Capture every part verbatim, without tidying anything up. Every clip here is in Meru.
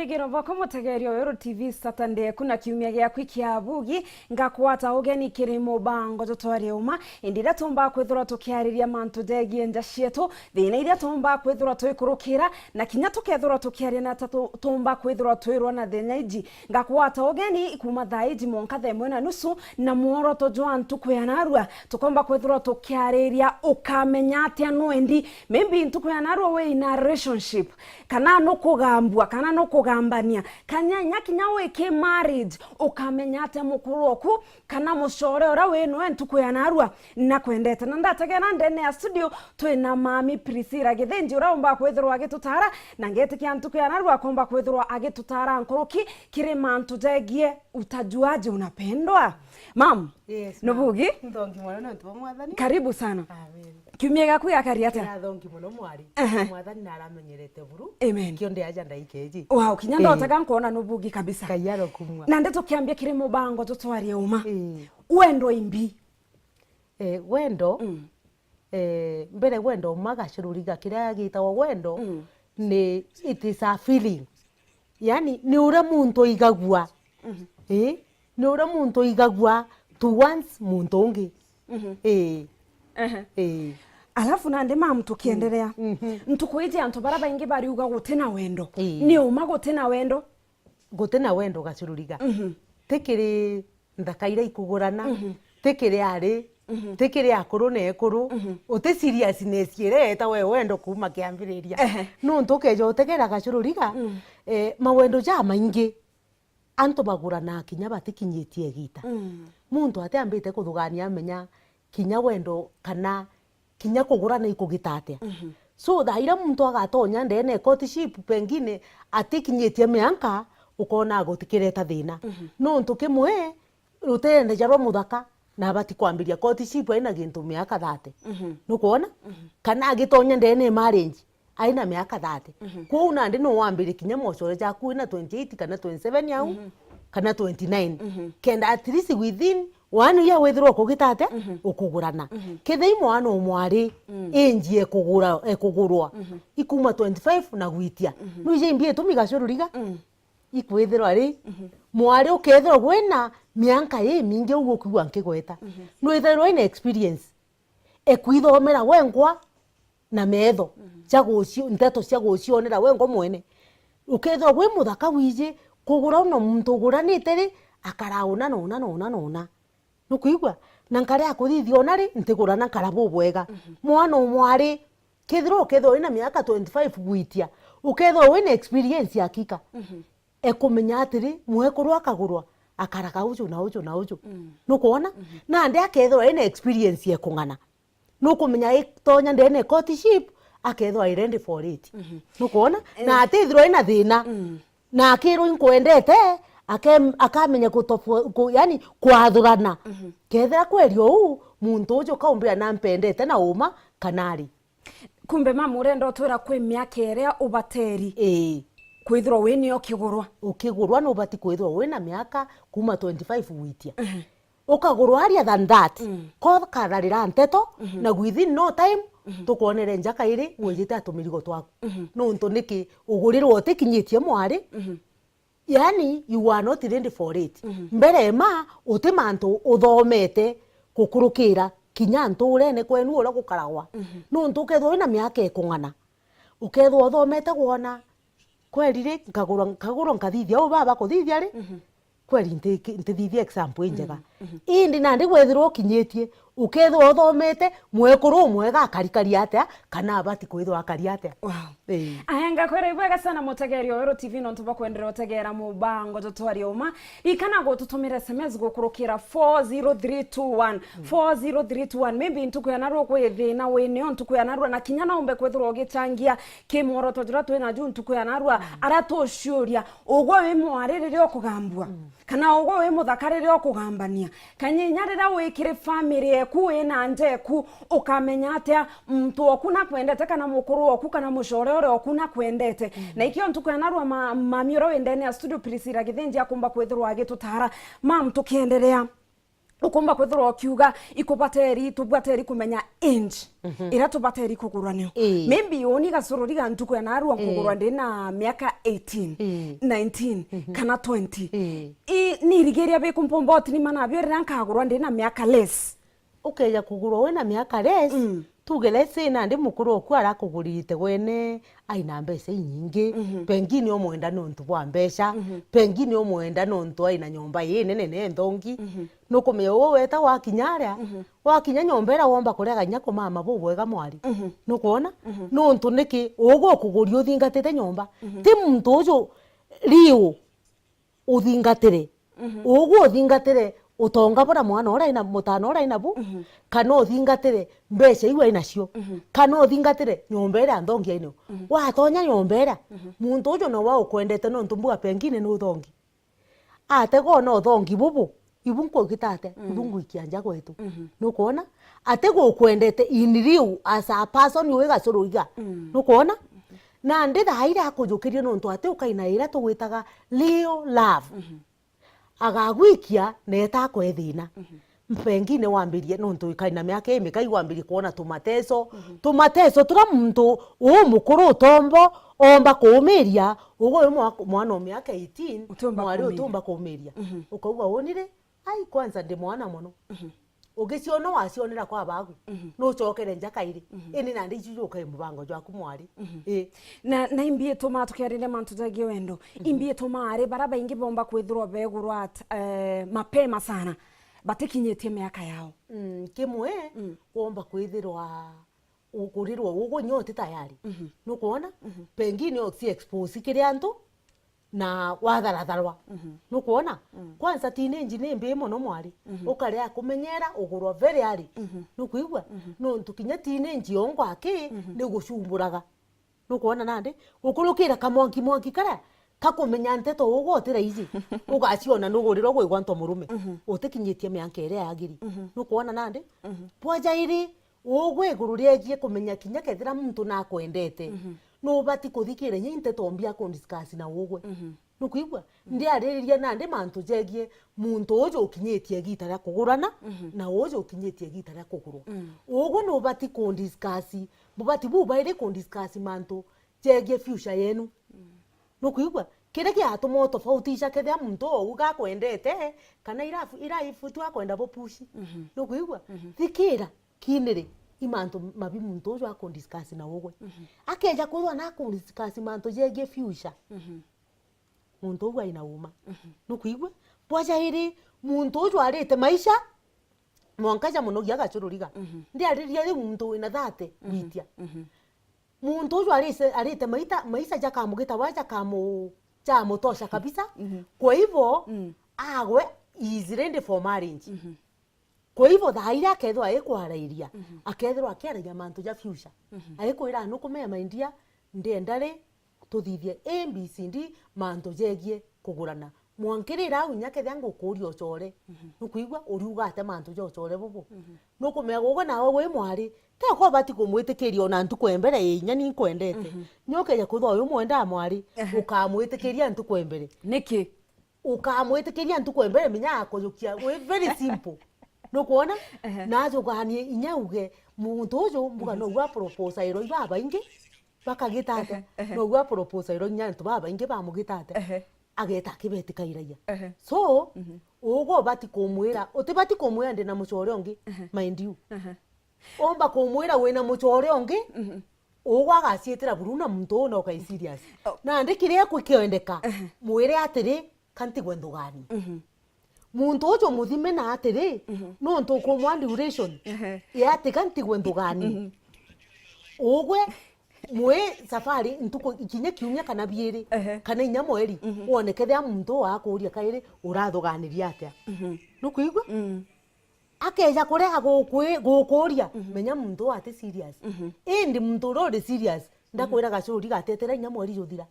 Giro bwako mutegeria wa Weru T V Saturday, kuna kiumia giaku kia bugi, ngakwata ugeni kiri mubango Jutwari Uma, indi iria tuumba kwithirwa tukiariria mantu jegie nja cietu, thina iria tuumba kwithirwa twikurukira, na kinya tukethirwa tukiaria na ta tu-, tuumba kwithirwa twirwa na thina iji. Ngakwata ugeni kuuma thaa iji mwanka thaa imwe na nusu, na mworoto jwa ntuku ya narua, tukomba kwithirwa tukiariria ukamenya atia nwendi. Maybe ntuku ya narua wi in a relationship, kana nukugambua, kana nukugambania, kana nya kinya wi ki marriage, ukamenya atia mukuru oku, kana mucore uria wi nwe ntuku ya narua nakwendete. Na ndategera ndene ya studio, twina mami Priscilla Githinji, uria umba kwithirwa agitutara, na ngetikia ntuku ya narua akomba kwithirwa agitutara nkuruki kiri mantu jegie utajuaje unapendwa. Mam, yes, nubugi? Nthongi mono nontu bwa Mwathani. Karibu sana. Amen. Kiumia giaku giakari atia? Kirathongi mono mwari. Ehe. Mwathani naramenyerete buru. Amen. Kio ndi aja ndaika iji. Wow, kinya, eh, ndotaga nkwona nubugi kabisa. Ngai arokumwa. Na ndeto kiambia kiri mubango tutwarie uma. Eh. Wendo imbi. Eh, wendo, mm, eh, mbere wendo uma gacururiga kiria gitagwa wendo, mm, ni, it is a feeling. Yani, ni uria muntu aigagua. Mhm. Eh, ni uria muntu aigagua towards muntu ungi. Mhm. Eh. Ehe. Eh. Alafu nandi mam tukienderea. Mm. Mhm. Ntuku iji antu baria baingi bariuga guti na wendo. Eh. Ni uma guti na wendo. Guti na wendo gacururiga. Mhm. Ti kiri nthaka iria ikugurana, mhm, ti kiri ari, mhm, ti kiri akuru na ekuru, mhm, uti seriousness iria yeta we wendo kuuma kiambiriria. Ehe. Nontu ukeja utegera gacururiga, mm, eh, mawendo jamaingi antu baguranaa kinya batikinyitie igita. Mm. Muntu atiambite kuthugania amenya kinya wendo kana kinya kugurana ikugita atia. Mhm. So, thaa iria muntu agatonya ndene ya courtship, pengine atikinyitie mianka, ukona gutikireta thina. Mhm. Nontu kimwe, ruterendeja rwa muthaka, na abati kwambiria courtship aina gintu miaka thirty. Mhm. Nukwona? Mhm. Kana agitonya ndene ya marriage, aina miaka thirty. Mhm. Kwou nandi no wambire kinya mocore jaku wina twenty-eight kana twenty-seven au, mhm, kana twenty-nine. Mhm. Kenda at least within one year withirwa ukugita atia? Mhm. Ukugurana. Mhm. Kethira i mwana o mwari, mm, inji ekugura, ekugurwa, mhm, ikuma twenty-five na gwitia. Mhm. Nwiji imbi itumi gacururiga? Mm. Ikwithirwa ri, mhm, mwari ukethirwa wina mianka imingi uu ukwigua nkigweta. Mhm. Nwithirwa wina experience. Ekwithomera wengwa na metho, mhm, cia gucio-, nteto cia gucionera wengwa mwene. Ukethirwa gwi muthaka wiji, kugura una muntu uguranite ri, akara una na una na una na una. Nukwigua? Na nkare akuthithia una ri, ntigurana nkara bubwega. Mhm. Mwana umwari, kethirwa ukethirwa wina miaka twenty-five gwitia, ukethirwa wina experience ya kika. Mhm. Ekumenya atiri, mwekuru akagurwa, akaraga uju na uju na uju. Mm. Nukwona? Mhm. Nandi akethirwa ena experience ya kung'ana. Nukumenya itonya ndene ya courtship, akethirwa i ready for it. Mhm. Nukwona? Eh. Na atithirwa ina thina. Mm. Na akirwa inkwendete, ake-, akamenya kutofo-, ku-, yani, kwathurana. Mhm. Kethira kweri uu, muntu uju kaumbira nampendete na uma kana ari. Kumbe mama urenda utwira kwi miaka iria ubateri, ii, kwithirwa wi nio ukigurwa. Ukigurwa nubati kwithirwa wina miaka kuma twenty-five gwitia. Mhm. Ukagurwa earlier than that. Mm. Ko katharira nteto, mhm, na within no time, mhm, tukwonere njaka iri wijite atumirigo twaku. Mhm. Nuntu niki ugurirwe utikinyitie mwari? Mhm. Yani, you are not ready for it. Mhm. Mbere ma, uti mantu uthomete gukurukira kinya nturene kwenu uria gukaragwa. Mhm. Nuntu ukethirwa wina miaka ikung'ana, ukethirwa uthomete gwona, kweri ri, nkagurwa, nkagurwa nkathithia uu baba kuthithia ri, mhm, kweri nti-, ntithithia example injega. Mhm, mhm. Indi nandi wethirwa ukinyitie, ukethirwa uthomete, mwekuru umwega akarikari atia, kana abati kwithirwa akari atia. Wow. Ii. Aya, ngakwira ibwega sana mutegeri wa Weru T V nontu bwa kwendera utegera mubango Jutwari Uma. Ikana gututumira S M S gukurukira four zero three two one. Mm. Four zero three two one. Maybe ntuku ya narua kwi thina winio ntuku ya narua, na kinya no umbe kwithirwa ugichangia ki mworoto juria twina ju ntuku ya narua, mm, aria tuciuria, ugwe wi mwari riria ukugambua? Mm. Kana ugwe wi muthaka riria ukugambania? Kanyinya riria wi kiri family eku, wi na nja eku, ukamenya atia muntu oku nakwendete, kana mukuru oku, kana mucore uria oku nakwendete? Mm. Na ikio ntuku ya narua ma-, mami uria wi ndene ya studio, Priscilla Githinji, akumba kwithirwa agitutara. Mam, tukienderea, Ukumba kwithirwa ukiuga ikubateri, tubateri kumenya age iria tubateri kugurwa nio. Ii. Maybe uni Gacururi ga ntuku ya narua nkugurwa ndi na miaka eighteen, nineteen, kana twenty. Ii. I, ni irigiria biku mpomba utinima nabio riria nkagurwa ndi na miaka less? Ukeja kugurwa wina miaka less, tuge let's say nandi mukuru oku arakugurite wene aina mbeca inyingi, pengine umwenda nontu bwa mbeca, pengine umwenda nontu aina nyomba inene ne nthongi. Nukumenya uu weta wakinya aria, wakinya nyomba iria womba kurega inya kumama bubwega mwari. Nukwona? Nontu niki? Ugu ukuguria uthingatite nyomba. Ti muntu uju riu uthingatire. Ugu uthingatire utonga bura mwana uria aina, mutana uria aina bu, kana uthingatire mbeca iu ainacio, kana uthingatire nyomba iria nthongi ainayo. Watonya nyomba iria, muntu uju nowe ukwendete nontu mbuga pengine ni uthongi. Atega ona uthongi bubu, ibu nkwigita atia? Ibu ngwikia nja gwetu. Nukwona? Atigukwendete in real as a person wi Gacururi ga. Nukwona? Nandi thaa iria akujukirie nontu ati ukaina iria tugwitaga real love. Agagwikia na etakwethina. Pengine wambirie nontu ukaina miaka imikai wambirie kwona tumateso. Tumateso turia muntu umukuru utombo omba kuumiria, ugu uyu mwa-, mwana o miaka eighteen, mwari utumba kuumiria. Ukauga, "Unire, ai, kwanza ndi mwana mono." Ugiciona wacionera kwa bagu, nucokere nja kairi. Ini nandi icio jukai mubango jwaku mwari. Ii. Na, na imbi ituma tukiariria mantu jegie wendo, imbi ituma ari bara baingi bomba kwithirwa begurwa at, eh, mapema sana, batikinyitie miaka yao. Mm, kimwe, womba kwithirwa ukurirwa ugu nyo uti tayari. Nukwona? Pengine uci expose kiri antu, na watharatharwa. Nukwona? Kwanza teenage ni mbii mono mwari. Ukarea kumenyera ugurwa very early. Nukwigua? Nontu kinya teenage yongwa aki ni gucumburaga. Nukwona nandi? Gukurukira kamwanki mwanki karia kakumenya nteto ugwa utira iji. Ugaciona nugurirwa gwigwa nto murume utikinyitie mianka iria yagiri. Nukwona nandi? Bwa jairi, ugwe iguru riegie kumenya kinya kethira muntu nakwendete, nubati kuthikira inya nteto mbi akundiscuss na ugwe. Nukwigua? Ndiaririria nandi mantu jegie muntu uju ukinyitie igita ria kugurana na uju ukinyitie igita ria kugurwa. Ugwe nubati kundiscuss, bubati bubairi kundiscuss mantu jegie future yenu. Nukwigua? Kiria giatuma utofautisha kethira muntu ou gakwendete, kana ira, ira ifutu akwenda bupushi. Nukwigua? Thikira, kiniri, i mantu mabi muntu uju akundiscuss na ugwe. Akeja kwithwa na akundiscuss mantu jegie future. Muntu uju aina uma. Nukwigua? Bwa jairi, muntu uju arite maisha, mwanka ja munogia gacururiga. Ndiariria riu muntu wina thirty gwitia. Muntu uju arise-, arite maita, maisha jakamugita wa jakamu-, jamutosha kabisa. Kwa hivyo, agwe, he is ready for marriage. Kwa hivyo, thaa iria akethirwa aikwarairia, akethirwa akiaragia mantu ja future. Aikwira, "Nukumenya, my dear, ndienda ri tuthithie A B C D mantu jegie kugurana." Mwankirira au inya kethia ngukuria ucore. Nukwigua? Uriuga atia mantu ja ucore bubu? Nukumenya gugwe nawe wi mwari, teko ubati kumwitikiria ona ntuku ya mbere ya inya ni nkwendete. Nyo ukeja kwithwa uyu mwendaa mwari, ukamwitikiria ntuku ya mbere. Niki? Ukamwitikiria ntuku ya mbere, menya akujukia. Wi very simple. Nukwona? Najuganie inya uge, muntu uju mbuga nowe aproposairwa i babaingi, bakagita atia? Nowe aproposairwa inya antu babaingi bamugitate. Ageta akibetikairagia. So, ugwe ubati kumwira, utibati kumwira ndi na mucore ungi, mind you. Umba kumwira wina mucore ungi, ugwe agaciitira buru na muntu uu na ukai serious. Nandi kiria kikwendeka, mwire atiri, ka ntigwe nthugani. Muntu uju muthime na atiri, nontu ukumwa duration, ya ati ka ntigwe nthugani. Ugwe mwi safari ntuku kinya kiumia kana biiri, kana inya mweri, wone kethia muntu uu akuria kairi, urathuganiria atia? Nukwigua? Akeja kurega gukwi-, gukuria, menya muntu uu ati serious. Indi muntu uria uri serious, ndakwira gacuri gatetera inya mweri juthira.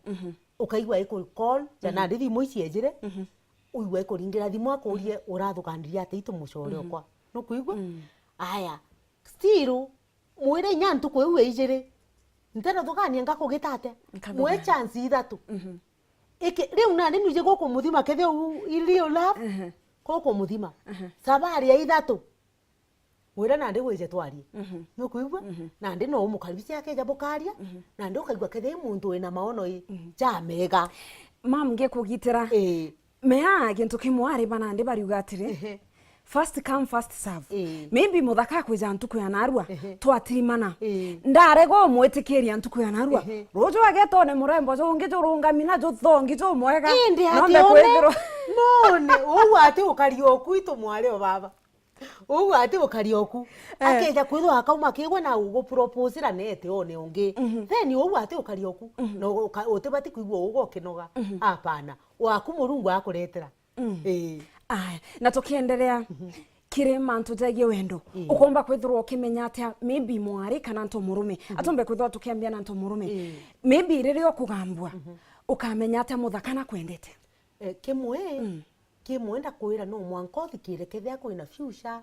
Ukaigua iku call, jana ari thimu iciejire, uigua ikuringira thimu akurie, "Urathuganirie atia itu mucore okwa?" Nukwigua? Aya, still, mwire inya ntuku iu ya ijiri, ntirathugania ngakugita atia? Mwe chance ithatu. Iki, riu nandi nwiji gukumuthima kethia u i real love, Ko kumuthima. Aha. Sabari ya ithatu. Wira nandi wije twarie. Mhm. Nukwigua? Mhm. Nandi no umukaribishe akeja bukaria, mhm, nandi ukaigua kethira i muntu wina maono i, mhm, jamega. Mam, ngikugitira. Ii. Mea gintu kimwe ari ba nandi bariuga atiri, ehe, first come, first serve. Ii. Maybe muthaka akwija ntuku ya narua, ehe, twatirimana. Ii. Ndarega umwitikiria ntuku ya narua. Ehe. Ruju agetone murembo jungi jurungami na juthongi jumwega. Indi nombe ati one, kwithirwa none, uu ati ukari oku itu mwari o baba. Uu ati ukari oku. Eh. Akeja kwithwa akauma kigwe na uguproposira nete one ungi. Mhm. Then uu ati ukari oku. Mhm. Na uka-, utibati kwigua ugu ukinoga. Mhm. Apana. Waku Murungu akuretera. Mm. Ii. Aya, na tukienderea, mhm, kiri mantu jegie wendo, ii, ukomba kwithirwa ukimenya atia maybe mwari kana nto murume? Mhm. Atombe kwithirwa tukiambia na nto murume. Ii. Maybe riria ukugambua, mhm, ukamenya atia muthaka na kwendete? Eh, kimwe, mm, kimwe ndakwira no mwanka uthikire kethia kwina future,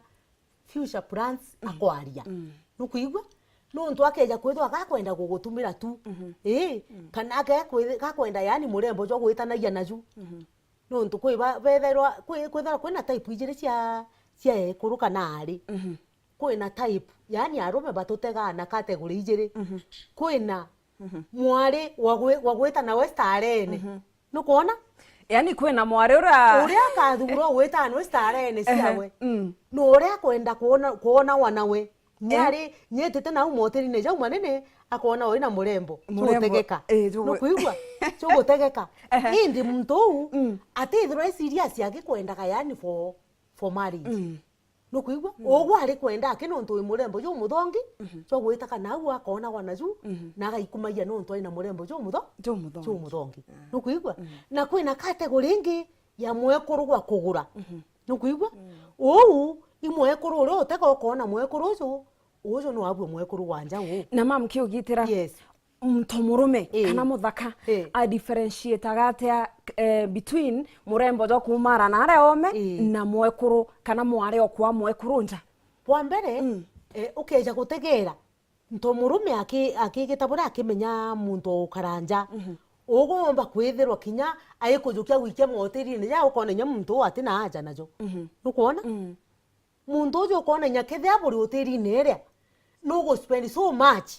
future plans, mm, akwaria. Mm. Nukwigua? Nontu akeja kwithwa agakwenda gugutumira tu. Mhm. Ii, mm, kana ake-, kwith-, gakwenda yani murembo jwa gwitanagia naju. Mhm. Nontu kwi ba-, bethairwa, kwi-, kwithirwa kwina type ijiri cia, cia ekuru kana ari. Mhm. Kwina type, yani arume batutegaa na category ijiri. Mhm. Kwina, mhm, mwari wa gwi-, wa gwita nawe starene. Mhm. Nukwona? Yani kwina mwari uria uria akathura ugwita nawe starene, ehe, ciawe. Mm. No uria akwenda kwona, kwonawa nawe. Eh. Nyari, nyetite nau moterine jau manene, akona wina murembo, murembo, jugutegeka. Eh, jugu-, nukwigua? Jugutegeka. Ehe. Indi muntu uu, mm, atithirwa e serious agikwendaga, yani for, for marriage. Mm. Nukwigua? Mm. Ugwe ari kwenda aki nontu wi murembo jumuthongi, mhm, jwa gwita kana au akonagwa naju, mhm, na agaikumagia nontu aina murembo jumutho-, jumuthongi. Jumuthongi. Ah. Nukwigua? Mm. Na kwina category ingi ya mwekuru gwa kugura. Mhm. Nukwigua? Mm. Uu, i mwekuru uria utega ukona mwekuru uju, uju no abue mwekuru wa nja uu. Na mam, kiugitira, yes, muntu murume, ii, kana muthaka, ii, a differentiate-aga atia, eh, between murembo jwa kuumara na aria ome, ii, na mwekuru kana mwari okwa mwekuru nja? Bwa mbere, mm, eh, ukeja gutegera, nto murume aki-, akigita buria akimenya muntu o ukara nja, mhm, ugomba kwithirwa kinya aikujukia gwikia motirine ja ukona inya muntu uu ati na aja najo. Mhm. Nukwona? Mm. Muntu uju ukona inya kethia buri utirine iria, nuguspend so much,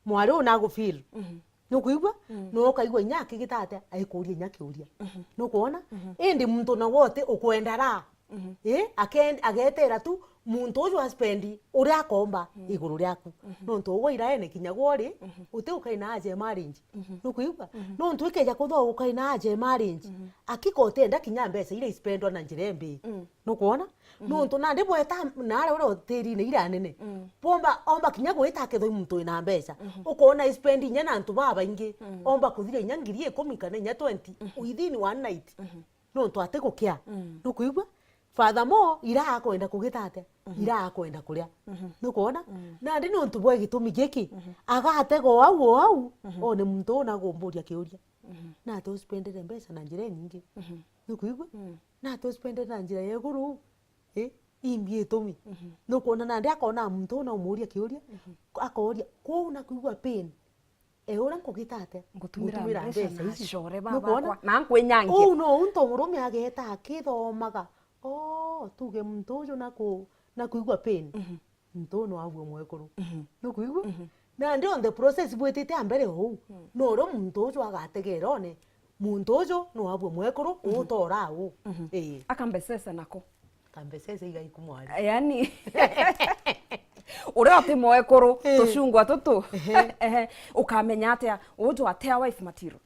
mwari uu nagufeel. Mhm. Nukwigua? Mm. No ukaigua inya akigita atia, aikuria inya kiuria. Mhm. Nukwona? Mhm. Indi muntu nawe uti ukwenda ra. Mhm. Ii, aken-, agetera tu muntu uju aspendi uria akomba, mm, iguru riaku. Mhm. Nontu ugwe iraene kinya gwe uri, mhm, uti ukaina aja e marriage. Mhm. Nukwigua? Mhm. Nontu ikeja kuthwa ukaina aja e marriage, mhm, akika utienda kinya mbeca iria ispendwa na njira imbi. Mm. Nukwona? Mhm. Nontu nandi bweta naria uria utirine iria nene. Mm. Bomba, omba kinya gwita akethwa i muntu wina mbeca. Mhm. Ukona ispendi inya na antu babaingi. Mm. Omba kuthiria inya ngiri ikumi kana inya twenty, mhm, within one night. Mhm. Nontu atigukia. Mm. Nukwigua? Furthermore, ira akwenda kugita atia? Mhm. Ira akwenda kuria. Mhm. Nukwona? Mm. Nandi nontu bwa gitumi giki, mhm, agatega o au o au, mhm, one muntu uu nagumburia kiuria. Mhm. Nati uspendere mbeca na njira inyingi? Mhm. Nukwigua? Mm. Nati uspendere na njira ya iguru? Ii, imbi itumi. Mhm. Nukwona nandi akona muntu uu naumuria kiuria, mhm, akoria, kwou nakwigua pain. E uria nkugita atia? Ngutumira mbeca ici na acore ba-, nukwona? Bakwa, na nkwinyangia. Uu no untu murume ageta akithomaga. Oh, tuge muntu uju naku-, nakwigua pain. Mhm. Muntu uu no abue mwekuru. Mhm. Nukwigua? Mhm. Nandi on the process bwitite a mbere uu, mm, no uria muntu uju agategera one, muntu uju no abue mwekuru, mhm, utora uu. Mhm. Ii. Akambecesa nako. Kambecesa igaiku mwari. Yani, uria uti mwekuru, ii, tucungwa tutu. Ehe. Ehe. Ukamenya atia uju atia wife material?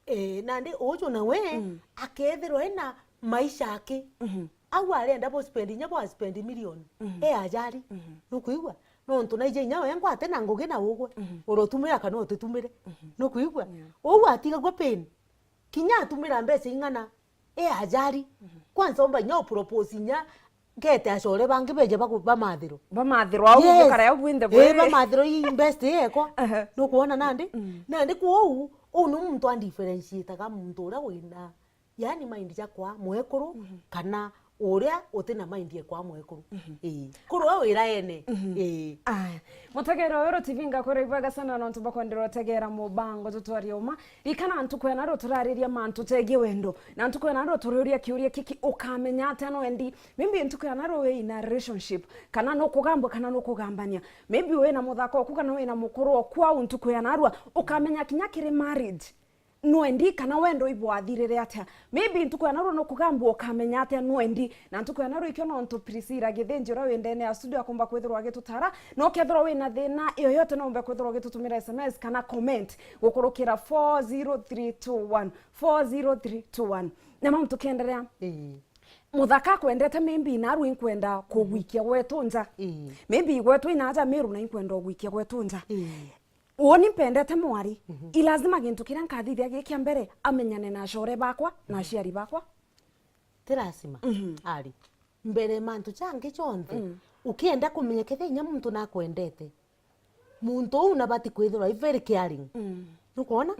Eh, nandi uju nawe, mm, akethirwa ena maisha aki. Mhm. Au arenda bo spend, inya bo spend million. Mhm. E ajari. Mhm. Nukwigua? Nontu naija inya we ngwate na ngugi na ugwe. Mhm. Urotumira kana utitumire. Mhm. Nukwigua? Yeah. Uu atigagua pain. Kinya atumira mbeca ing'ana, e ajari. Mhm. Kwanza omba inya upropose inya Ngete acore bangi beje bagu-, bamathirwa. Bamathirwa au, yes, bukare au bwinthe. Eh, bwiri. Bamathirwa i best yekwa. Aha. Nukwona nandi? Mm. Nandi kwou, uu ni muntu a differentiate-aga muntu uria wina, yani mind jakwa mwekuru, mhm, kana uria utina mind ekwa mwekuru. Ii. Kuru we wiraene. Ii. Aya. Mutegera uyu T V ngakwira ibwega sana nontu bwa kwenderwa utegera mubango tutwarie uma. Rikana ntuku ya naru turariria mantu jegie wendo. Na ntuku ya naru turiuria kiuria kiki, ukamenya atia nwendi? Maybe ntuku ya naru wi in a relationship, kana nukugambwa kana nukugambania. Maybe wina muthaka oku kana wina mukuru oku au ntuku ya narua, ukamenya kinya kiri marriage nwendi kana wendo ibwathirire atia. Maybe ntuku ya narua nukugambwa ukamenya atia nwendi. Na ntuku ya narua ikio nontu Priscilla Githinji uria wi ndene ya studio akumba kwithirwa agitutara, na ukethirwa wina thina yoyote no umbe kwithirwa ugitutumira S M S kana comment gukurukira four zero three two one, four zero three two one. Na mau tukienderea. Ii. Muthaka akwendete, maybe naru inkwenda kugwikia gwetu nja. Ii. Maybe gwetu inaja Meru na inkwenda ugwikia gwetu nja. Ii. Uuni mpendete mwari, i lazima gintu kiria nkathithia gi kia mbere amenyane na acore bakwa na aciari bakwa. Ti lazima. Ari. Mbere mantu jangi jonthe, ukienda kumenya kethira inya muntu nakwendete, muntu uu nabati kwithirwa i very caring. Nukwona?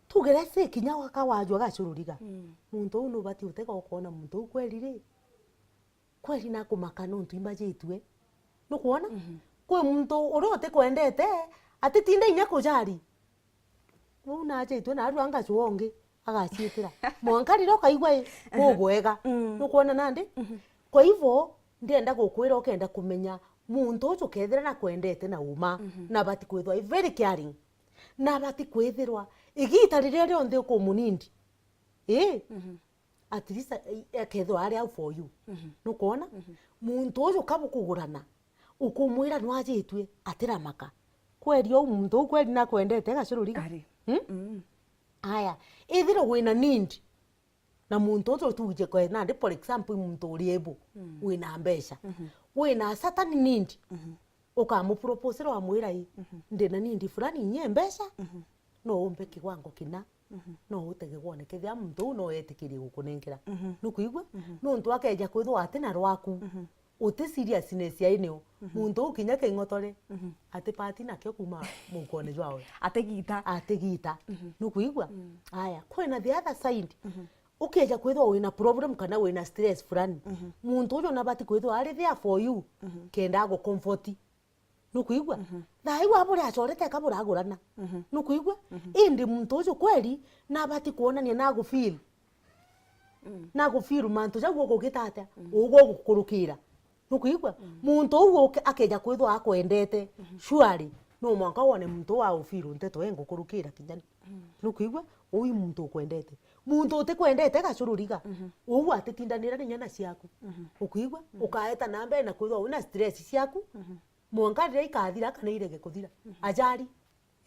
Tugere si kinya waka wajua gacururiga. Muntu uu nubati utega ukona muntu uu kweri ri, kweri nakumaka nontu imajitue. Nukwona? Kwi muntu uria utikwendete, atitinda inya kujari. Uu najitue narua ngacua ungi agaciitira. Mwanka riria ukaigua i, bubwega. Nukwona nandi? Kwa hivyo, ndienda gukwira ukenda kumenya muntu uju kethira nakwendete na uma, nabati kwithirwa i very caring. Nabati kwithirwa igita riria rionthe ukumunindi. Ii? At least, eh, akethirwa ari au for you. Nukwona? Muntu uju kabukugurana, ukumwira nwajitue, atiramaka. Kweri uu muntu uu kweri nakwendete gacururiga? Ari. Hmm? Aya, ithirwa wina need na muntu uju tuje kwe nandi, for example, muntu uri able, wina mbeca, wina certain need, ukamupropose wamwira, i, ndina need fulani, inye mbeca, no umpe kiwango kina, no utege wone kethira muntu uu no etikirie gukunenkera. Nukwigua? Nontu akeja kwithirwa atina rwaku, uti seriousness ya inio, muntu uu kinya king'otore, atipati nakio kuma mukone jwawe. Atigita. Atigita. Nukwigua? Aya, kwina the other side. Ukeja kwithirwa wina problem kana wina stress fulani, muntu uju nabati kwithirwa ari there for you, kenda agucomfort. Nukwigua? Thaa iu aburi acorete eka buragurana. Nukwigua? Indi muntu uju kweri nabati kwonania nagufeel. Nagufeel mantu jau ugugita atia? Ugwo ugukurukira. Nukwigua? Muntu uu uke-, akeja kwithirwa akwendete, surely, no mwanka wone muntu uu aufeel nteto engukurukira kinya ni. Nukwigua? Uu i muntu ukwendete. Muntu utikwendete gacururiga, uu atitindanira na nyana ciaku. Ukwigua? Ukaeta na mbere na kwithirwa wina stress ciaku, mwanka riria ikathira kana irege kuthira. Ajali.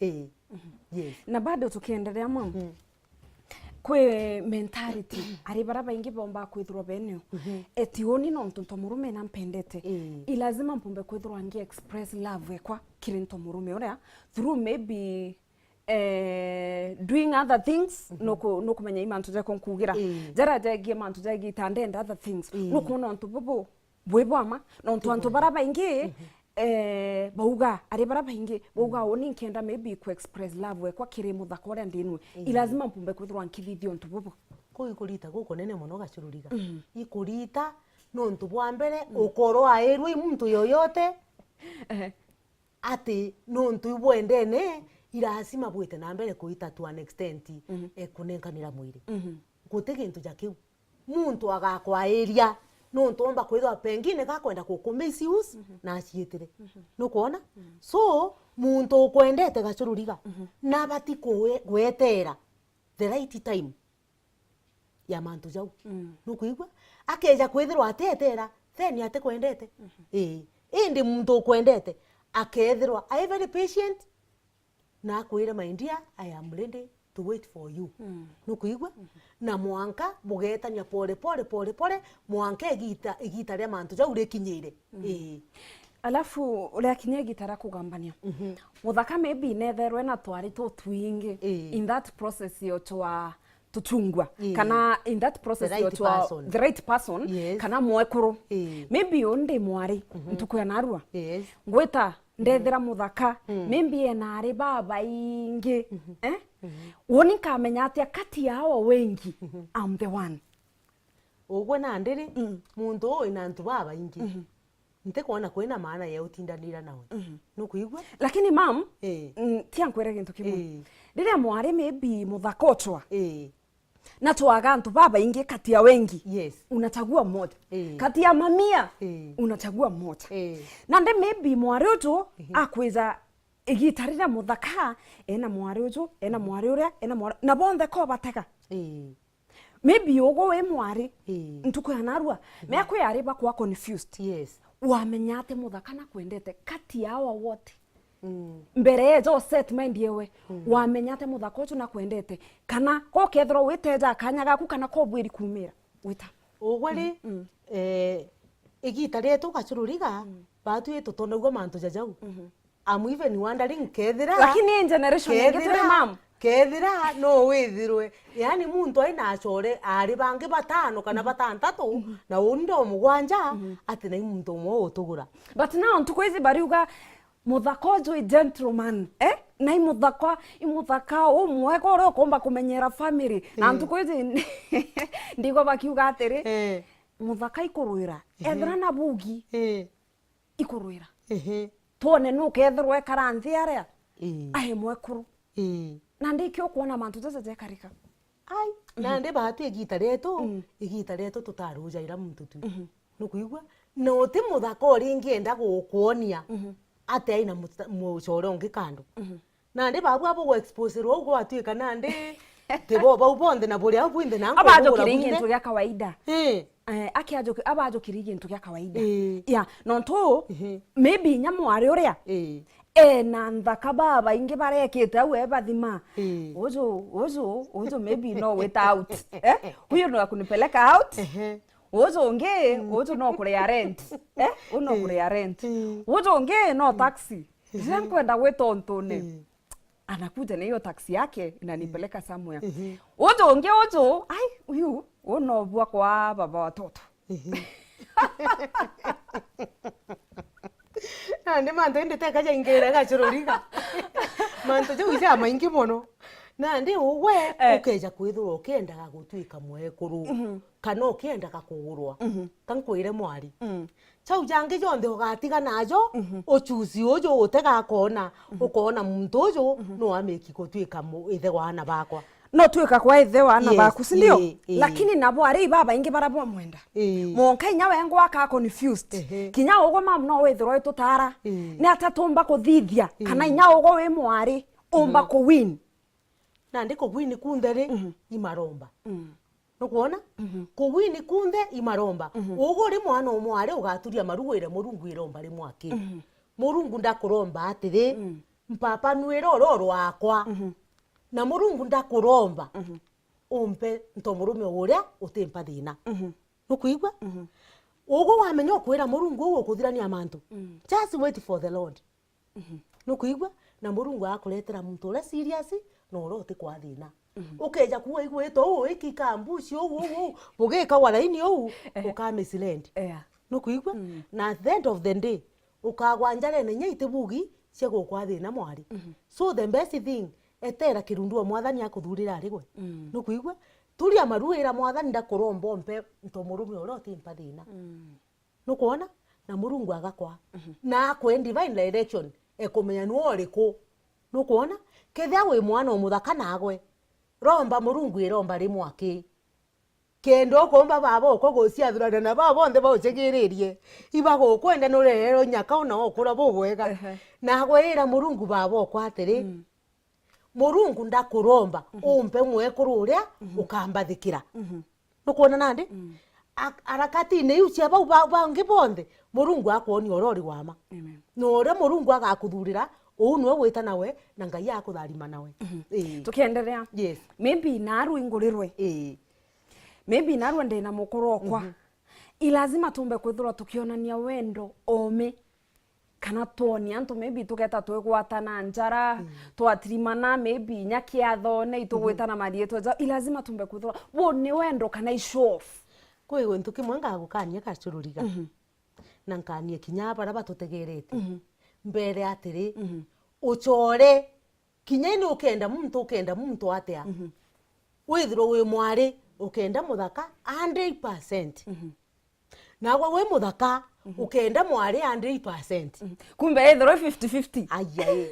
Ii. Yes. Na bado tukiendelea mwa, kwi mentality ari bara baingi bomba kwithirwa benio. Eti uni nontu nto murume na mpendete. Ii. I lazima mpumbe kwithirwa ngi express love ekwa kiri nto murume uria through maybe, eh, doing other things, nuku-, nukumenya i mantu jaku nkugira. Ii. Jara jegie mantu ja igita ndenda other things. Ii. Nukwona untu bubu bwi bwa ma, nontu antu bara baingi, eh, bauga, ari bara baingi, bauga, uni nkenda maybe ku express love ekwa kiri muthaka uria ndinwe. I lazima mpumbe kwithirwa nkithithia untu bubu. Kuu ikurita gukunene mono gacururiga. Ikurita nontu bwa mbere, ukorwa airwe i muntu yoyote, ati nontu ibwendene, i lazima bwite na mbere kuita to an extent, eh, kunenkanira mwiri. Guti gintu ja kiu. Muntu agakwairia nontu omba kwithirwa pengine gakwenda guku misuse na aciitire. Nukwona? So, muntu ukwendete gacururiga, nabati kuwe-, gwetera the right time ya mantu jau. Nukwigua? Akeja kwithirwa atietera, then atikwendete. Ii. Indi muntu ukwendete, akethirwa ai very patient, na akwire, "My dear, I am ready to wait for you." Nukwigua? Na mwanka bugetania pole pole, pole pole, mwanka igita, igita ria mantu jau rikinyire. Ii. Alafu, riakinya igita ria kugambania. Muthaka maybe netherwe na twari tutwingi in that process yo twa tuchungwa. Ii. Kana in that process yo twa the right person, yes, kana mwekuru. Ii. Maybe undi mwari, ntuku ya narua. Yes. Ngwita ndethira muthaka, maybe ena ari babaingi, eh? Woni nkamenya atia kati ya awa wengi, I'm the one? Ugwe nandi ri, mm, muntu uu wina antu babaingi. Mhm. Ntikwona kwina maana ya utindanira nawe. Mhm. Nukwigua? Lakini mam, ii, mm, tia nkwire gintu kimwe. Ii. Riria mwari maybe muthaka uchwa, ii, na twaga antu babaingi kati ya wengi, yes, unachagua mmoja. Ii. Kati ya mamia, ii, unachagua mmoja. Ii. Nandi maybe mwari uju, ehe, akwija igita riria muthaka, ena mwari uju, ena mwari uria, ena mwari, na bonthe ko batega. Ii. Maybe ugwe wi mwari, ii, ntuku ya narua, mhm, mea kwi ari bakwa confused. Yes. Wamenya ati muthaka nakwendete kati ya awa wote. Mm. Mbere eja u set mind yewe, mm, wamenya ati muthaka uju nakwendete, kana ko kethirwa witeja kanya gaku, kana ko bwiri kumira, wita. Ugwe ri, mm, mm, eh, igita rietu gacururiga, mm, batwi tutonagua mantu jajau. Mhm. I'm even wondering kethira, lakini hii generation ingi turi, kethira, mam, kethira no withirwe, yani muntu aina acore ari bangi batano kana, mhm, batantatu, mhm, na uni ndo mugwanja, mhm, ati nai muntu umwe utugura. But now ntuku ici bariuga muthaka uju i gentleman, eh? Nai muthaka, i muthaka umwega uria ukumba kumenyera family. Na, eh, ntuku ici ndigwa bakiuga atiri, eh, muthaka ikurwira. Ehe. Ethira na bugi. Eh. Ikurwira. Ehe. Twone nukethirwa ekara nthi aria, ii, ae mwekuru. Ii. Nandi ikio ukwona mantu jaja jekarika. Ai, mhm, nandi batwi igita rietu, mm, igita rietu tutarujaira muntu tu. Mhm. Nukwigua? Na uti muthaka uringienda gukwonia, mhm, ati aina muta-, mucore ungi kando. Mhm. Nandi babu abo gwa-exposerwa uu gwatuika nandi ti bo bau bonthe na buria bwinthe na nkugura bwinthe. Abajukiri gintu gia kawaida. Ii. Eh, aki ajuki-, abajukiri gintu gia kawaida. Ii. Ya, nontu, mhm, maybe inya mwari uria, ii, ena nthaka babaingi barekite au e bathima. Ii. Uju, uju, uju maybe no wita out. Eh? Huyu ni wa kunipeleka out. Ehe. Uju ungi, mm, uju no kuria rent. Eh? Uju no, ii, kuria rent. Ii. Uju ungi no taxi. Ehe. Riria nkwenda gwita untune. Ii. Anakuja na hiyo taxi yake inanipeleka somewhere. Mhm. Uju ungi uju, ai, uyu, uno bwa kwa baba watoto. Mhm. Nandi mantu indi teka jaingirira gacururiga. Mantu jau ija maingi mono. Nandi ugwe, eh, ukeja kwithirwa ukiendaga gutwika mwekuru. Mhm. Kana ukiendaga kugurwa. Mhm. Ka nkwire mwari. Mm. Chau jangi jonthe ugatiga najo, mhm, uchusi uju utega akona, mhm, ukona muntu uju, mhm, no ameki gutwika mu-, ithe wa ana bakwa. No twika kwa ithe wa ana, yes, baku, si ndio? Ii, ii. Lakini nabo ari ibabaingi bara bwamwenda. Ii. Monka inya wengwa aka confused. Ehe. Kinya ugwe mam no withirwa itutara. Ii. Ni ata tumba kuthithia, kana, ii, inya ugwe wi mwari, umba, mhm, kuwin? Nandi kuwin kunthe ri, mhm, imaromba. Mm. Nukwona? Mhm. Kuwin kunthe imaromba. Mhm. Ugu ri mwana umwe ari ugaturia maru wire Murungu iromba rimwe aki. Mhm. Murungu ndakuromba atiri, mm, mpapa nwire oro rwakwa. Mhm. Na Murungu ndakuromba, mhm, umpe nto murume uria utimpa thina. Mhm. Nukwigua? Mhm. Ugu wamenya ukwira Murungu uu ukuthirania mantu. Mm. Just wait for the Lord. Mhm. Nukwigua? Na Murungu agakuretera muntu uria serious na uria utikwa thina. Mhm. Ukeja kuwa igwitwo uu, iki kambuci uu, uu, uu, bugikagwa laini uu, ehe, uka mislead. Yeah. Nukwigua? Mm. Na at the end of the day, ukagwa njarene inya itibugi cia gukwa thina mwari. Mhm. So the best thing, etera kirundu wa Mwathani akuthurira ari gwe. Mm. Nukwigua? Turia maru ira Mwathani ndakuromba umpe nto murume uria utimpa thina. Mm. Nukwona? Na Murungu agakwa. Mhm. Na akwe in divine direction, ekumenya nwe uriku. Nukwona? Kethia wi mwana umuthaka nagwe, romba Murungu iromba rimwe aki. Kenda ukumba baba okwa guciathurana na baba bonthe baucigiririe. Ibagukwenda nurererwe nyaka una ukura bubwega. Ehe. Nagwe ira Murungu baba okwa atiri, mm. Murungu ndakuromba, mhm, umpe mwekuru uria, mhm, ukambathikira. Mhm. Nukwona nandi? Mm. Ak-, harakatine iu cia bau ba-, bangi bonthe, Murungu akwonia uria uri wa ma. Amen. Na uria Murungu agakuthurira, uu niwe wita nawe, na Ngai akutharima nawe. Mhm. Ii. Tukiendelea. Yes. Maybe naru ingurirwe. Ii. Maybe narua ndina mukuru okwa. Mhm. I lazima tumbe kwithirwa tukionania wendo, ome, kana twoni antu maybe tugeta twigwatana njara, mm, twatirimana maybe inya kiathone, itugwitana, mhm, marietwa ja, i lazima tumbe kwithirwa. Bu ni wendo kana i show off? Kwi gintu kimwe ngagukania Gacururiga. Mhm. Na nkanie kinya baria batutegerete. Mhm. Mbere atiri, mhm, ucore kinya ini ukenda muntu, ukenda muntu atia? Mhm. Withirwe wi mwari, ukenda muthaka hundred percent. Mhm. Nawe wi muthaka, mhm, ukenda mwari hundred percent. Mhm. Kumbe ethirwe fifty fifty. Aiya, ii.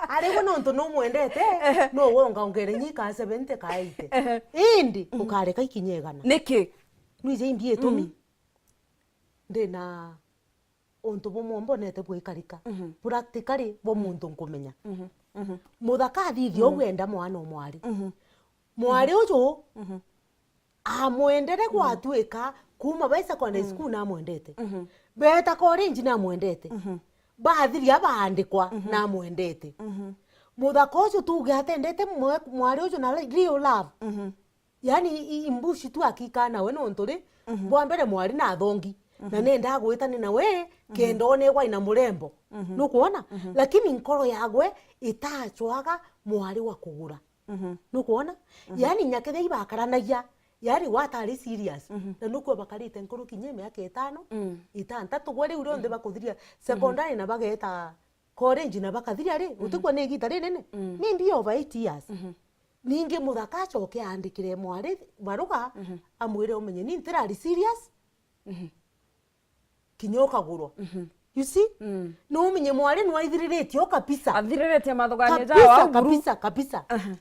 Arigwe nontu numwendete, ehe, no wonga ongere nyika seventy ka eighty. Ehe. Indi, mhm, ukareka ikinya igana. Niki? Nwiji imbi itumi? Mm. Ndina untu bumwe mbonete bwikarika. Mhm. Practically bwa, mhm, muntu nkumenya. Mhm. Mhm. Muthaka athithia, mhm, uu enda mwana o mwari. Mhm. Mwari, mhm, uju, mhm, amwendere, mm, gwatuika kuma bai secondary, mm, school namwendete. Mhm. Beta college namwendete. Mhm. Bathiria baandikwa, mhm, namwendete. Mhm. Muthaka uju tuge atendete mwe-, mwari uju na real love. Mhm. Yaani i-, i-, imbushi tu akika nawe nontu ri, mhm, bwa mbere mwari na athongi. Na, mhm, nenda agwitane nawe, mhm, kenda onegwa ina murembo. Mhm. Nukwona? Mhm. Lakini nkoro yagwe itachwaga mwari wa kugura. Mhm. Nukwona? Mhm. Yaani, nya kethia ibakaranagia, yaani, watari serious. Mhm. Na nukwua bakarite nkuru kinya miaka itano, mm, itantatu, gwe riu rionthe, mhm, bakuthiria, mhm, secondary na bageta college na bakathiria ri, mhm, utikwua ni igita rinene? Mm. Maybe over eight years. Mhm. Ningi muthaka acoke aandikire mwari baruga, mhm, amwire, umenye ni ntirari serious. Mhm. Kinya ukagurwa. Mhm. You see? Mm. No umenye mwari nwaithiriritie o kabisa. Athiriritie mathugania jao kabisa, au buru. Kabisa, kabisa. Aha.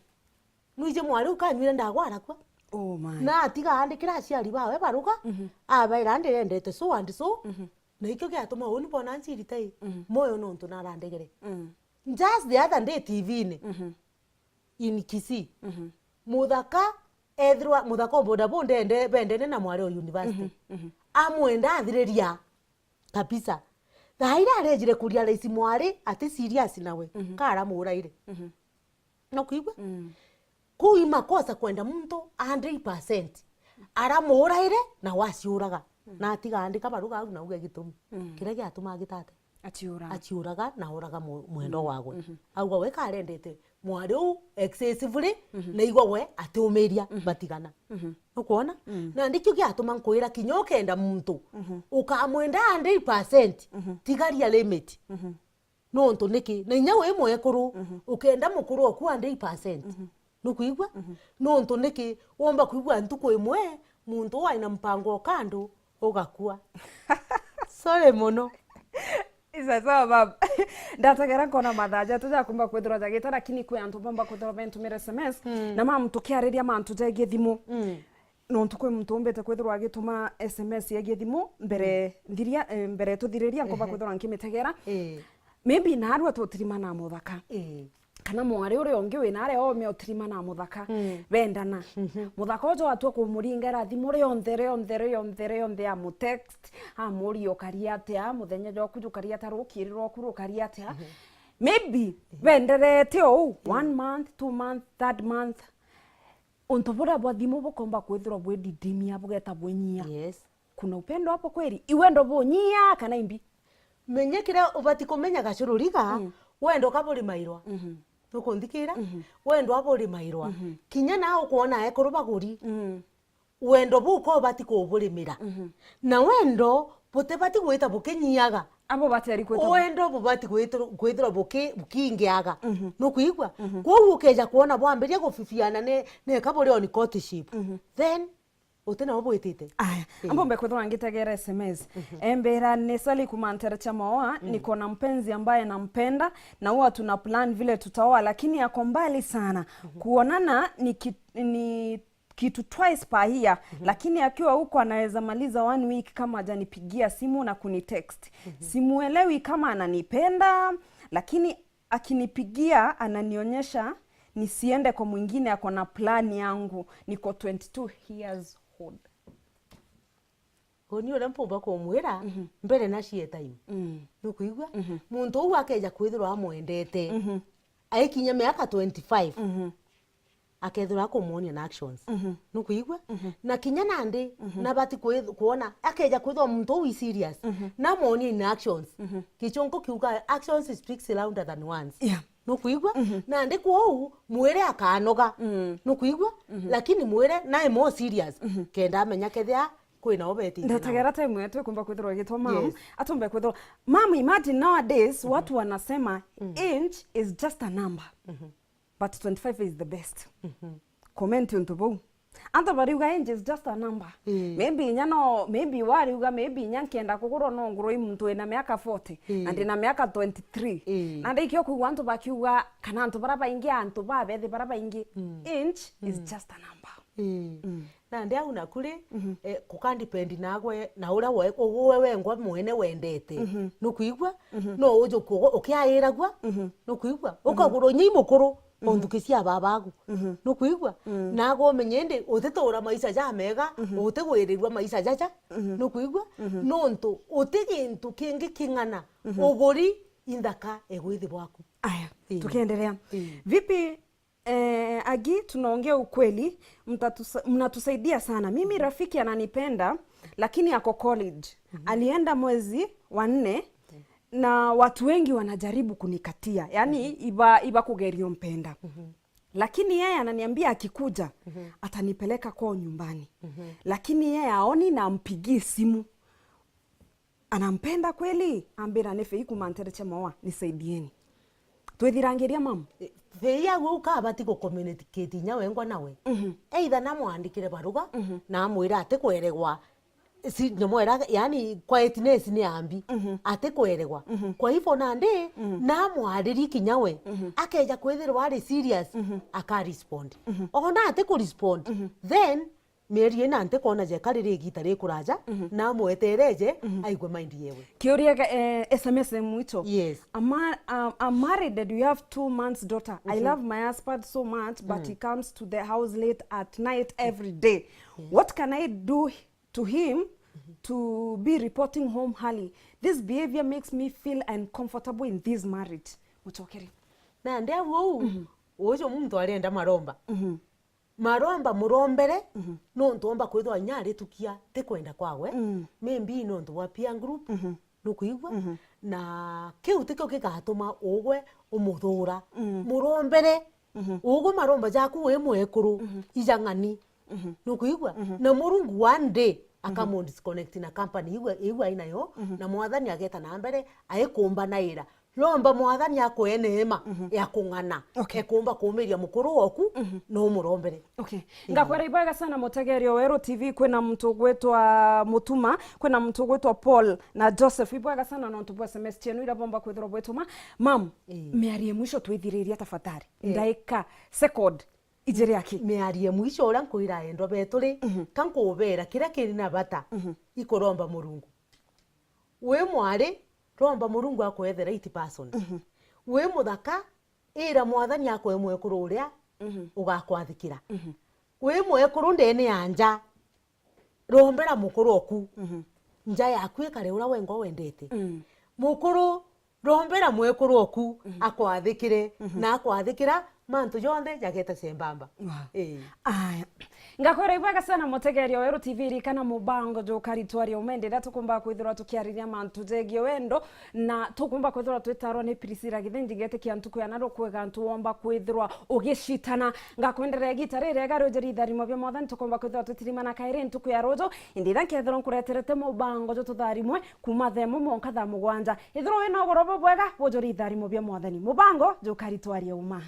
Nwiji mwari ukanywire ndagwa arakua. Oh my. Na atiga aandikira aciari bawe baruga, mhm, abaira, "Ndirendete so and so." Mhm. Na ikio giatuma uni bona ncirita i, mhm, moyo nontu narandegere. Mm. Just the other day T V-ini. Mhm. In Kisii. Mhm. Muthaka ethirwa, muthaka o boda boda ende, bendene na mwari o university. Mhm, mhm. Amwenda athiriria kabisa. Thaa iria arejire kuria raisi mwari ati serious nawe, mhm, ka aramuraire. Mhm. Nukwigua? Mm. Kuu i makosa kwenda muntu hundred percent. Aramuraire na waciuraga. Mm. Na atiga andika baruga au na auge gitumi. Mm. Kiria giatuma agitate. Aciuraga. Aciuraga na oraga mu-, mwendwa, mhm, wagwe. Mhm. Auga we karendete mwari uu excessively, mhm, na igwa we atiumiria, mhm, batigana. Mhm. Nukwona? Mm. Na ndikio giatuma nkwira kinya ukenda muntu, mhm, ukamwenda hundred percent, mhm, tigaria limit. Mhm. Nontu niki? Na inya wi mwekuru, mhm, ukenda mukuru oku hundred percent. Mhm. Nukwigua? Mhm. Nontu niki womba kwigua ntuku imwe muntu uu aina mpango o kando ugakua? Sorry mono. Isa sawa baba. Ndategera nkona mathaa jatu jakumba kwithirwa jagita, lakini kwi antu bomba kwithirwa bentumira S M S, mm, na mamu tukiariria mantu jegie thimu. Mm. Nontu kwi muntu umbite kwithirwa agituma S M S yegie thimu mbere, mm, nthiria, eh, mbere tuthiriria nkumba, ehe, kwithirwa nkimitegera. Eh. Maybe naarua tutirima na muthaka. Eh. Kana mwari uria ungi wi naria ome utirima na muthaka. Mm. Bendana. Mhm. Muthaka uju atua kumuringera thimu rionthe, rionthe, rionthe, rionthe, amutext, amuria ukaria atia, muthenya jwaku jukari atia, rukiri rwaku rukari atia. Mhm. Maybe, mhm, benderete ou, mm, one month, two month, third month. Untu buria bwa thimu bukomba kwithirwa bwididimia, bugeta bunyia. Yes. Kuna upendo hapo kweli? I wendo bunyia kana imbi? Menya kiria ubati kumenya gacururiga, mm, wendo ka burimairwa. Mhm. Nukunthikira? Mhm. Wendo aburimairwa. Mhm. Kinya na ukwona ekuru baguri. Mm. Wendo buko ubati kuburimira. Mhm. Na wendo butibati gwita bukinyiaga. Abo bateri kwita. Wendo bubati gwithirwa, gwithirwa buki-, bukiingiaga. Mhm. Nukwigua? Mhm. Kwou ukeja kwona bwambiria gubibiana ne, neka buri on courtship. Mhm. Then, uti nao bwitite. Aya, eh, ambombe kwithirwa ngitegera S M S. Mhm. Embira ni Sally kuma Ntere cha Maoa, mm, niko na mpenzi ambaye nampenda, na huwa tuna plan vile tutaoa, lakini ako mbali sana. Mhm. Kuonana ni ki-, ni kitu twice per year, mhm, lakini akiwa huko anaweza maliza one week kama hajanipigia simu na kunitext. Mhm. Simuelewi kama ananipenda, lakini akinipigia ananionyesha nisiende kwa mwingine, ako na plan yangu. Niko twenty-two years old. Uni uria mpumba kumwira, mhm, mbere na share time. Mm. Nukwigua? Mhm. Muntu uu akeja kwithirwa amwendete, mhm, aikinya miaka twenty-five, mhm, akethirwa akumwonia na actions. Mhm. Nukwigua? Mhm. Na kinya nandi, mhm, nabati kwi-, kwona, akeja kwithirwa muntu uu i serious, mhm, namwonie in actions. Mhm. Gichunku kiuga, "Actions speaks louder than words." Yeah. Nukwigua? Mhm. Nandi kwou, mwire akanoga. Mm. Nukwigua? Mhm. Lakini mwire nae more serious. Mhm. Kenda amenya kethia kwina ubetite nao. Ndategera time yetu ikumba kwithirwa igitwa mam. Yes. Atumbe kwithirwa. Mam, imagine nowadays, mhm, watu wanasema, mm, age is just a number. Mhm. But twenty-five is the best. Mhm. Comment untu bou. Antu bariuga age is just a number. Ii. Maybe inya no, maybe wariuga, maybe inya nkienda kugurwa no ngurwe i muntu wina miaka forty, ii, na ndina miaka twenty-three. Ii. Na ndikio kwigua antu bakiuga, kana antu bara baingi, antu babethi bara baingi, mm, age is, mm, just a number. Ii. Mm. Nandi au naku ri, mhm, eh, kuka depend nagwe na uria we, uwe wengwa mwene wendete. Mhm. Nukwigua? Mhm. No ujuke ukiairagua. Mhm. Nukwigua? Mhm. Ukagurwa inya i mukuru, mhm, o nthuki cia babagu. Mhm. Nukwigua? Mm. Nagwe umenye indi utitura maisha jamega, mhm, utigwirirua maisha jaja. Mhm. Nukwigua? Mhm. Nontu uti gintu kingi king'ana, mhm, uguri inthaka egwithi bwaku. Aya, ii, tukiendelea. Ii. Vipi, eh, Agi, tunaongea ukweli, mtatusa-, mnatusaidia sana. Mimi rafiki ananipenda, lakini ako college. Mhm. Alienda mwezi wa nne, mhm, na watu wengi wanajaribu kunikatia. Yaani, mhm, iba, iba kugerio mpenda. Mhm. Lakini yeye ananiambia akikuja, mhm, atanipeleka kwao nyumbani. Mhm. Lakini yeye aoni na ampigii simu. Anampenda kweli? Ambira, ni Fei kuma Ntereche Moa, nisaidieni. Twithirangiria, mam? Eh, Fei agu ukabati gucommunicate inya wengwa nawe. Mhm. Either namwandikire baruga, mhm, na amwira atikweregwa. Si, nyamwera, yani, quietness ni ambi. Mhm. Atikweregwa. Mhm. Kwa hivyo nandi, mhm, namwaririe kinya we, mhm, akeja kwithirwa ari serious, mhm, aka respond. Mhm. Ona atiku respond, mhm, then mieri ina ntikwona jeka riri igita rikuraja, mhm, namwetereje, mhm, aigue mind yewe. Kiuria, eh, S M S mwicho. Yes. I'm mar-, I'm, I'm married and we have two months daughter. I, mhm, love my husband so much, but, mm, he comes to the house late at night every day. Yes. What can I do to him, mhm, to be reporting home early? This behavior makes me feel uncomfortable in this marriage. Muchokeri. Nandi au, mhm, uju muntu arenda maromba. Mhm. Maromba murombere, mhm, nontu omba kwithirwa inya aritukia ti kwenda kwawe, mm, maybe nontu bwa peer group, mhm, nukwigua? Mhm. Na kiu tikio gigatuma ugwe umuthura. Mm. Murombere, mhm, ugwe maromba jaku wi mwekuru, mhm, ijang'ani. Mhm. Nukwigua? Mhm. Na Murungu one day, mhm, akamu disconnect na company iu, iu ainayo, mhm, na Mwathani ageta na mbere, aikumba naira. Romba Mwathani akwe neema, mhm, ya kung'ana, okay, ekumba kuumiria mukuru woku, mhm, na umurombere. Okay. Ii. Ngakwira ibwega sana mutegeria wa Weru T V, kwina muntu ugwitwa Mutuma, kwina muntu ugwitwa Paul na Joseph. Ibwega sana nontu bwa S M S cienu iria bomba kwithirwa bwituma. Mam, ii, miario ya mwisho twithiriria tafadhali. Ii. Ndaika, second, ijiri aki. Miario ya mwisho uria nkwira endwa betu ri, mhm, ka nkubera kiria kiri na bata, mhm, ikuromba Murungu. Wi mwari, romba Murungu akwe the right person. Mhm. Wi muthaka, ira Mwathani akwe mwekuru uria, mhm, ugakwathikira. Mhm. Wi mwekuru ndene ya nja, rombera mukuru oku. Mhm. Nja yaku ikare uria wengwa wendete. Mm. Mukuru, rombera mwekuru oku, mhm, akwathikire, mhm, na akwathikira, mantu jonthe jageta sembamba. Wow. Ii. Aya. Ngakwira ibwega sana mutegeria wa Weru T V, ririkana mubango jukari twaria uma, indi riria tukumba kwithirwa tukiariria mantu jegie wendo, na tukumba kwithirwa twitarwa ni Priscilla Githinji, ngetikia ntuku ya naro kwega antu womba kwithirwa ugicitana. Ngakwenderea igita ririega, rujiri itharimo bia Mwathani, tukumba kwithirwa twitirimana kairi ntuku ya ruju, indi riria nkethirwa nkureterete mubango jututharimwe kuma thaa imwe mwanka thaa mugwanja. Ithirwa wina ugoro bubwega, bujuri itharimo bia Mwathani. Mubango jukari twaria uma.